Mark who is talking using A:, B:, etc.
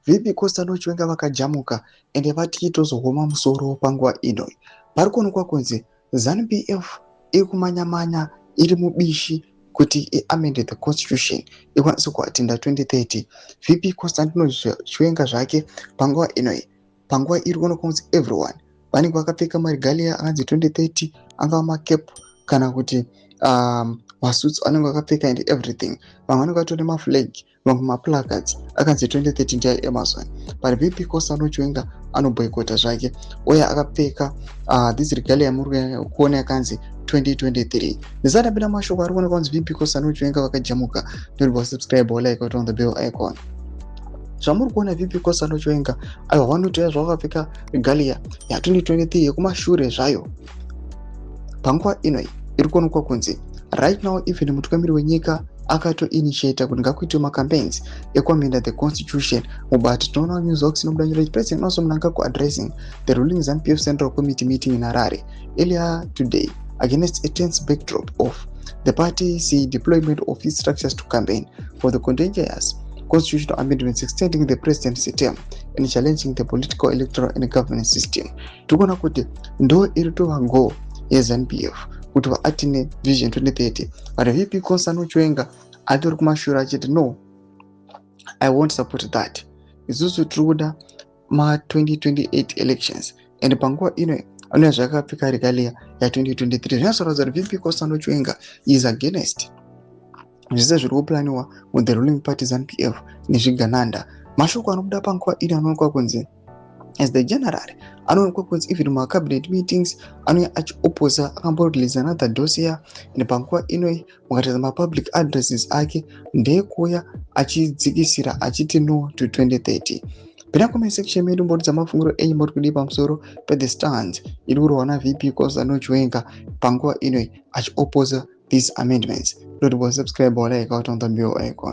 A: VP Constantino Chiwenga vakajamuka ende vati tozohoma musoro panguva ino. Pari kuonekwa kunzi ZANU PF iri kumanya-manya, iri mubishi kuti iamende the constitution ikwanise kuattenda 2030. VP Constantino Chiwenga zvake panguva ino, panguva iri kuonekwa kunzi everyone vanenge vakapfeka maregalia akanzi 2030, angava macap kana kuti masuits anenge vakapfeka and everything. Vamwe vanenge vatori maflag, vamwe maplacards akanzi 2030 ndeyaEmmerson, but VP Constantino Chiwenga anoboycota zvake uye akapfeka this regalia muri kuona yakanzi 2023. Ndisati apinda mashoko ari kuonekwa kunzi VP Constantino Chiwenga vakajamuka, ndoribva subscribe, like, on the bell icon. Zvamuri kuona, VP Constantino Chiwenga aiwa vanotoya zvavakapfeka regalia ya2023 yekumashure zvayo. Panguva ino iri kuonekwa kunzi right now even mutungamiri wenyika akatoinitiata kuti ngakuitwe macampaigns ekuamenda the constitution. Mubati tinoona NewsHawks inobuda nyora, President Emmerson Mnangagwa addressing the ruling ZANU PF Central Committee meeting in Harare earlier today against a tense backdrop of the party's deployment of its structures to campaign for the contentious constitutional amendments extending the presidency term and challenging the political, electoral and governance system. Tikuona kuti ndo iri tova goal yeZANU PF kuti vaatine Vision 2030, but VP Constantino Chiwenga atori kumashure achiti, "No, I won't support that. Isusu tiri kuda ma2028 elections." And panguva ino anouya zvakapfeka regalia ya2023. Zvinatsoratidza kuti VP Constantino Chiwenga is against zvese zviri kuplaniwa muthe ruling party ZANU PF nezvigananda. Mashoko anobuda panguva ino anoonekwa kunzi as the general anoonekwa kunzi even mumacabinet meetings anouya achiopposa. Akamborelease another dossier, and panguva ino mukatarisa mapublic addresses ake ndeyekuuya achidzikisira achiti no to 2030. Pinda comment section medu, mboridza mafungiro enyu. Muri kudii pamusoro pethe stands iri kurwa naVP Constantino Chiwenga panguva ino achiopposa these amendments? Don't subscribe or like out on the bell icon.